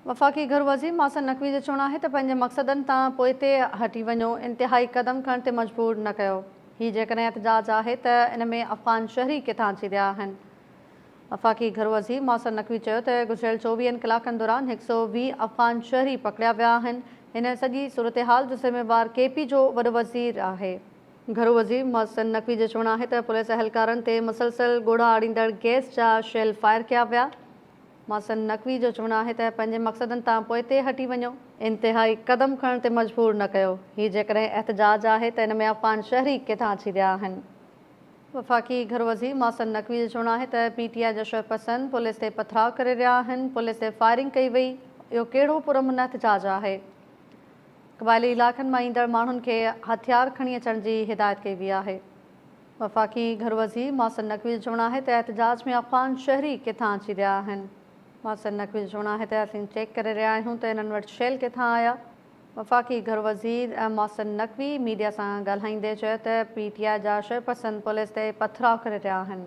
وفاقي گهرو وزير محسن نقوي جو چوڻ آهي ته پنهنجي مقصدن تان پوئتي هٽي وڃو، انتهائي قدم کڻڻ تي مجبور نه ڪيو، هي جيڪڏهن احتجاج آهي ته ان ۾ افغان شهري ڪٿان اچي رهيا آهن. وفاقي گهرو وزير محسن نقوي چيو ته گذريل چوويهن ڪلاڪن دوران هڪ سئو 20 افغان شهري پڪڙيا ويا آهن، هن سڄي صورتحال جو ذميوار ڪي پي جو وڏو وزير آهي. گهرو وزير محسن نقوي جو چوڻ آهي ته پوليس اهلڪارن تي مسلسل ڳوڙها آڙيندڙ گئس جا شيل فائر ڪيا ويا. محسن نقوي جو چوڻ آهي ته پنهنجي مقصدن تان پوئتي هٽي وڃو، انتهائي قدم کڻڻ تي مجبور نه ڪيو، هي جيڪڏهن احتجاج آهي ته ان ۾ افغان شهري ڪٿان اچي رهيا آهن. وفاقي گهرو وزير محسن نقوي جو چوڻ آهي ته پي ٽي آء جا شرپسند پوليس تي پٿراء ڪري رهيا آهن، پوليس تي فائرنگ ڪئي وئي، اهو ڪهڙو پرامن احتجاج آهي؟ قبائلي علائقن مان ايندڙ ماڻهن کي هٿيار کڻي اچڻ جي هدايت ڪئي وئي آهي. وفاقي گهرو وزير محسن نقوي جو چوڻ آهي ته احتجاج ۾ افغان شهري ڪٿان اچي رهيا آهن. محسن نقوي جو چوڻ آهي ته اسين چيڪ ڪري رهيا آهيون ته انهن وٽ شيل ڪٿان آيا. وفاقي گهرو وزير محسن نقوي ميڊيا سان ڳالهائيندي چيو ته پي ٽي آء جا شرپسند پوليس تي پٿراء ڪري رهيا آهن.